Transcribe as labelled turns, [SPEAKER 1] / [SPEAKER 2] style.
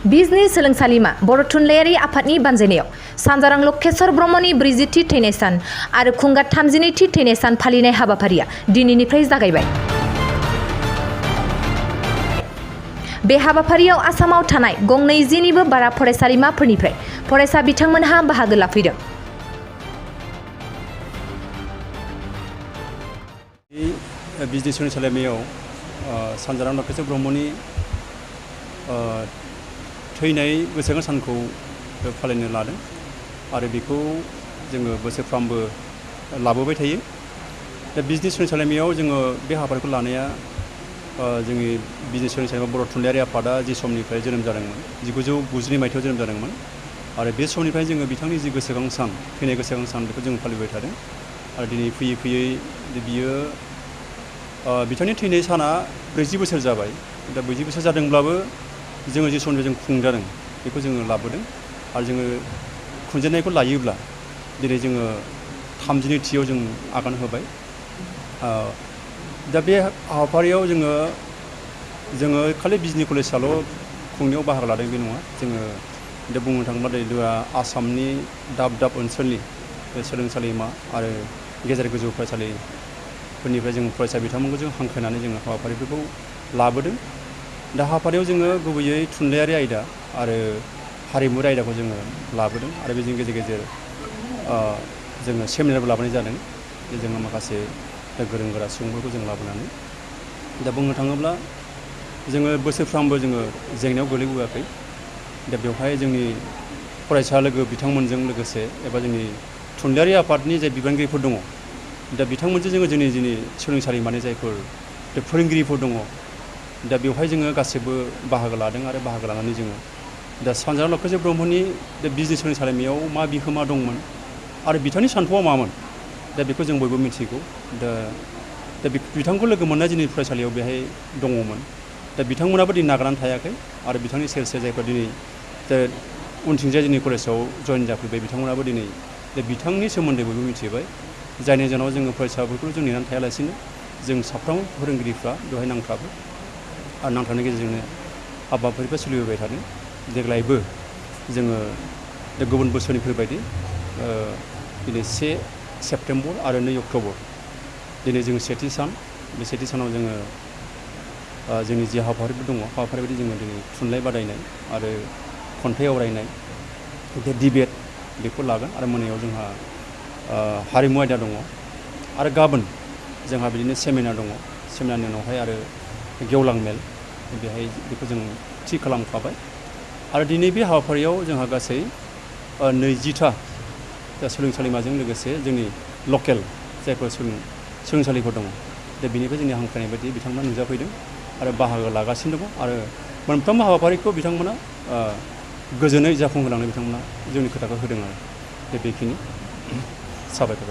[SPEAKER 1] बिजनि सोलोंसालिमा बर' थुनलाइयारि आफादनि बानजायनायाव सानजारां लकेश्वर ब्रह्मनि 40थि थैनाय सान आरो खुंगा 32थि थैनाय सान फालिनाय हाबाफारिया दिनैनिफ्राय जागायबाय। बे हाबाफारियाव आसामाव थानाय गं 20निबो बारा फरायसालिमाफोरनिफ्राय फरायसा बिथांमोनहा बाहागो लाफैदों।
[SPEAKER 2] बिजनि सोलोंसालिमायाव सानजारां लकेश्वर ब्रह्मनि थैनाय गोसोखां सानखौ फालिनो लादों आरो बेखौ जोङो बोसोरफ्रामबो लाबोबाय थायो। दा बिजनि सोलोंसालिमायाव जोङो बे हाबाफारिखौ लानाया जोंनि बिजनि सोलोंसालिमा बर' थुनलाइयारि आफादा जि समनिफ्राय जोनोम जादोंमोन 1992 मायथाइयाव जोनोम जादोंमोन आरो बे समनिफ्राय जोङो बिथांनि जि गोसोखां सान थैनाय गोसोखां सान बेखौ जों फालिबाय थादों आरो दिनै फैयै फैयै बियो बिथांनि थैनाय साना 40 बोसोर जाबाय। दा 40 बोसोर जादोंब्लाबो जोङो जि समनिफ्राय जों खुंजादों बेखौ जोङो लाबोदों आरो जोङो खुंजेननायखौ लायोब्ला दिनै जोङो 32थियाव जों आगान होबाय। दा बे हाबाफारियाव जोङो खालि बिजनि कलेजाल' खुंनायाव बाहागो लादों बे नङा। जोङो दा बुंनो थाङोब्ला दिनै आसामनि दाब दाब ओनसोलनि सोलोंसालिमा आरो गेजेर गोजौ फरायसालिफोरनिफ्राय जों फरायसा बिथांमोनखौ जों हांख्रायनानै जोङो हाबाफारिफोरखौ लाबोदों। दा हाबाफारियाव जोङो गुबैयै थुनलाइयारि आयदा आरो हारिमुआरि आयदाखौ जोङो लाबोदों आरो बेजों गेजेर गेजेर जोङो सेमिनारबो लाबोनाय जादों। जोङो माखासे गोरों गोरा सुबुंफोरखौ जों लाबोनानै दा बुंनो थाङोब्ला जोङो बोसोरफ्रामबो जोङो जेंनायाव गोलैबोआखै। दा बेवहाय जोंनि फरायसा लोगो बिथांमोनजों लोगोसे एबा जोंनि थुनलाइयारि आफादनि जाय बिबानगिरिफोर दङ दा बिथांमोनजों जोङो जोंनि सोलोंसालिमानि जायफोर फोरोंगिरिफोर दङ दा बेवहाय जोङो गासैबो बाहागो लादों आरो बाहागो लानानै जोङो दा सानजारां लकेश्वर ब्रह्मनि दा बिजनि सोलोंसालिमायाव मा बिहोमा दंमोन आरो बिथांनि सानथौआ मामोन दा बेखौ जों बयबो मिथिगौ। दा बिथांखौ लोगो मोननाय जोंनि फरायसालियाव बेहाय दङमोन। दा बिथांमोनाबो दिनै नागारनानै थायाखै आरो बिथांनि सेर सेर जायफोर दिनै दा उनथिंजाय जोंनि कलेजाव जयेन जाफैबाय बिथांमोनाबो दिनै दा बिथांनि सोमोन्दै बयबो मिथिबाय। जायनि जाहोनाव जोङो फरायसाफोरखौ जों नेनानै थायालासिनो जों साफ्रोमबो फोरोंगिरिफ्रा बेवहाय नांथाबो आरो नांथाबनायनि गेजेरजोंनो हाबाफारिफ्रा सोलिबोबाय थादों। देग्लायबो जोङो गुबुन बोसोरनिफोरबायदि दिनै 1 सेप्तेम्बर आरो 2 अक्ट'बर दिनै जोङो सेथि सान बे सेथि सानाव जोङो जोंनि जि हाबाफारिफोर दङ हाबाफारि बायदि जोङो दिनै थुनलाइ बादायनाय आरो खन्थाइ आवरायनाय डिबेट बेखौ लागोन आरो मोनायाव जोंहा हारिमु आयदा दङ आरो गाबोन जोंहा बिदिनो सेमिनार दङ। सेमिनारनि उनावहाय आरो गेवलां मेल बेहाय बेखौ जों थि खालामखाबाय आरो दिनै बे हाबाफारियाव जोंहा गासै 20था सोलोंसालिमाजों लोगोसे जोंनि लकेल जायफोर सोलोंसालिफोर दङ दा बेनिफ्राय जोंनि हांख्रायनाय बायदि बिथांमोना नुजाफैदों आरो बाहागो लागासिनो दङ आरो मोनफ्रोमबो हाबाफारिखौ बिथांमोना गोजोनै जाफुंहोलांनो बिथांमोना जोंनि खोथाखौ होदों आरो बेखिनि साबायखर।